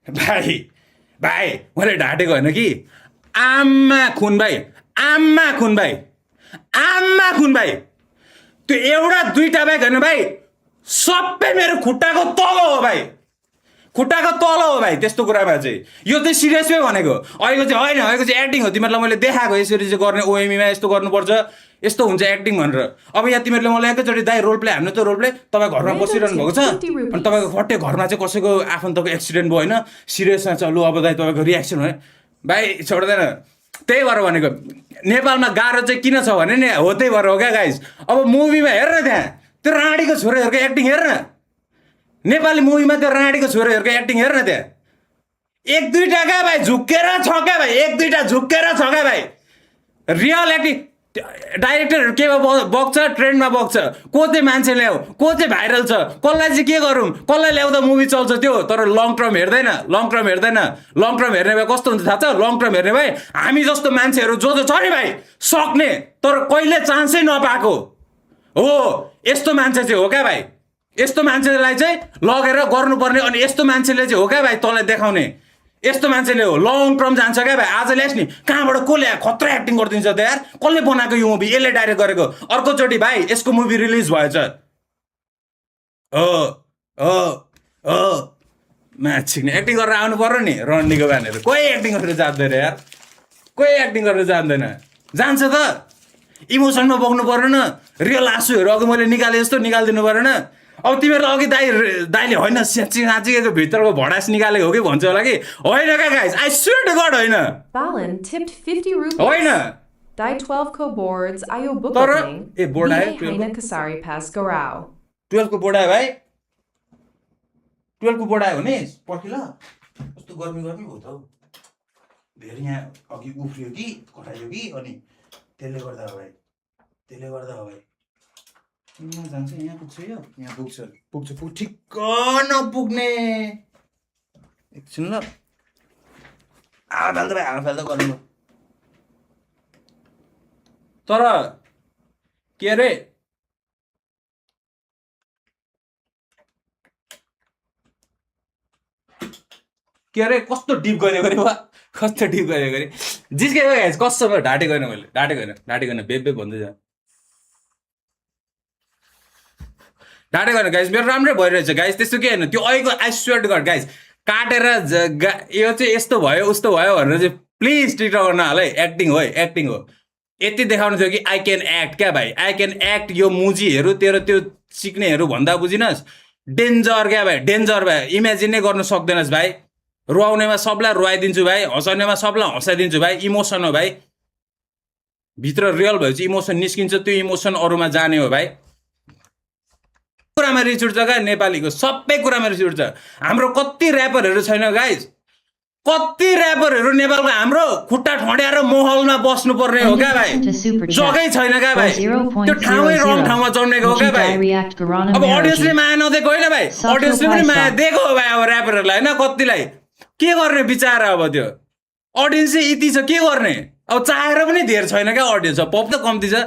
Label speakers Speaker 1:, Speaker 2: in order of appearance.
Speaker 1: भाइ भाइ मैले ढाँटेको होइन कि आम्मा खुन भाइ आम्मा खुन भाइ आम्मा खुन भाइ त्यो एउटा दुईटा बाइक होइन भाइ सबै मेरो खुट्टाको तल हो भाइ खुट्टाको तल हो भाइ त्यस्तो कुरामा चाहिँ यो चाहिँ सिरियसमै भनेको अहिलेको चाहिँ होइन अहिलेको चाहिँ एक्टिङ हो तिमीहरूलाई मैले देखाएको यसरी चाहिँ गर्ने ओएमीमा यस्तो गर्नुपर्छ यस्तो हुन्छ एक्टिङ भनेर अब यहाँ तिमीहरूले मलाई एकैचोटि दाइ रोल प्ले हाम्रो त रोल प्ले तपाईँ घरमा बसिरहनु भएको छ अनि तपाईँको फट्टे घरमा चाहिँ कसैको आफन्तको एक्सिडेन्ट भयो होइन सिरियसमा छ लु अब दाइ तपाईँको रियाक्सन हो भाइ छोड्दैन त्यही भएर भनेको नेपालमा गाह्रो चाहिँ किन छ भने नि हो त्यही भएर हो क्या गाइज अब मुभीमा हेर न त्यहाँ त्यो राँडीको छोराहरूको एक्टिङ हेर न नेपाली मुभीमा त्यो राँडीको छोराहरूको एक्टिङ हेर न त्यहाँ एक दुईटा क्या भाइ झुक्केर छ क्या भाइ एक दुईटा झुक्केर छ क्या भाइ रियल एक्टिङ डाइरेक्टरहरू केमा बग्छ ट्रेन्डमा बग्छ को चाहिँ मान्छे ल्याऊ को चाहिँ भाइरल छ कसलाई चाहिँ के गरौँ कसलाई ल्याउँदा मुभी चल्छ त्यो तर लङ टर्म हेर्दैन लङ टर्म हेर्दैन लङ टर्म हेर्ने भए कस्तो हुन्छ थाहा छ लङ टर्म हेर्ने भए हामी जस्तो मान्छेहरू जो छ नि भाइ सक्ने तर कहिले चान्सै नपाएको हो यस्तो मान्छे चाहिँ हो क्या भाइ यस्तो मान्छेलाई चाहिँ लगेर गर्नुपर्ने अनि यस्तो मान्छेले चाहिँ हो क्या भाइ तँलाई देखाउने यस्तो मान्छेले हो लङ टर्म जान्छ क्या भाइ आज ल्यास नि कहाँबाट को ल्या खतरा एक्टिङ गरिदिन्छ त यार कसले बनाएको यो मुभी यसले डाइरेक्ट गरेको अर्कोचोटि भाइ यसको मुभी रिलिज भएछ हो हो हो म्याच छिक्ने एक्टिङ गरेर आउनु पर्यो नि रन्डीको बानीहरू कोही एक्टिङ गरेर जान्दैन यार कोही एक्टिङ गरेर जान्दैन जान्छ त इमोसनमा बोक्नु परेन रियल आँसुहरू अघि मैले निकाले जस्तो निकालिदिनु परेन अब तिमीहरूलाई अघि दाइले होइन साँच्चीको भित्रको भडास निकालेको हो कि भन्छ होला कि होइन क्या guys I swear to god होइन
Speaker 2: Balin tipped 50 rupees.
Speaker 1: होइन
Speaker 2: Dai 12 ko boards ayo book
Speaker 1: तर
Speaker 2: opening.
Speaker 1: ए बोर्ड आयो
Speaker 2: Bine haina kasari pas garau.
Speaker 1: 12 को बोर्ड आयो भाइ 12 को बोर्ड आयो भने पर्खि ल कस्तो गर्मी गर्मी हो त हौ धेरै यहाँ अघि उफ्रियो कि करायो कि अनि त्यसले गर्दा हो भाइ त्यसले गर्दा हो भाइ यहाँ जान्छ यहाँ पुग्छ यो यहाँ पुग्छ ठिक्क नपुग्ने एकछिन ल हावा फाल्दा गर्नु तर के अरे कस्तो डिप गरे वा कस्तो डिप गरे जिस्केको गाइस कसो ढाँटेको होइन मैले ढाँटेको होइन बेबे भन्दै जा ढाँटेको होइन गाइस मेरो राम्रै भइरहेछ गाइस त्यस्तो के होइन त्यो अहिलेको I swear to god guys काटेर यो चाहिँ यस्तो भयो उस्तो भयो भनेर चाहिँ प्लिज टिक गर्न हाल है एक्टिङ हो यति देखाउनु थियो कि आई क्यान एक्ट क्या भाइ आई क्यान एक्ट यो मुजीहरू तेरो त्यो सिक्नेहरू भन्दा बुझिनस् डेन्जर क्या भाइ डेन्जर भाइ इमेजिनै गर्न सक्दैनस् भाइ रुवाउनेमा सबलाई रुवाइदिन्छु भाइ हँसाउनेमा सबलाई हँसाइदिन्छु भाइ इमोसन हो भाइ भित्र रियल भएपछि इमोसन निस्किन्छ त्यो इमोसन अरूमा जाने हो भाइ कुरामा रिस उठ्छ क्या नेपालीको सबै कुरामा रिस उठ्छ हाम्रो कति ऱ्यापरहरू छैन गाइज कति ऱ्यापरहरू नेपालको हाम्रो खुट्टा ठड्याएर महलमा बस्नुपर्ने हो क्या भाइ जग्गै छैन क्या भाइ त्यो ठाउँै रङ ठाउँमा जन्मेको हो क्या भाइ अब अडियन्सले माया नदिएको होइन भाइ अडियन्सले पनि माया दिएको हो भाइ अब ऱ्यापरहरूलाई होइन कतिलाई के गर्ने बिचारा अब त्यो अडियन्स चाहिँ यति छ के गर्ने अब चाहेर पनि धेर छैन क्या अडियन्स पप त कम्ती छ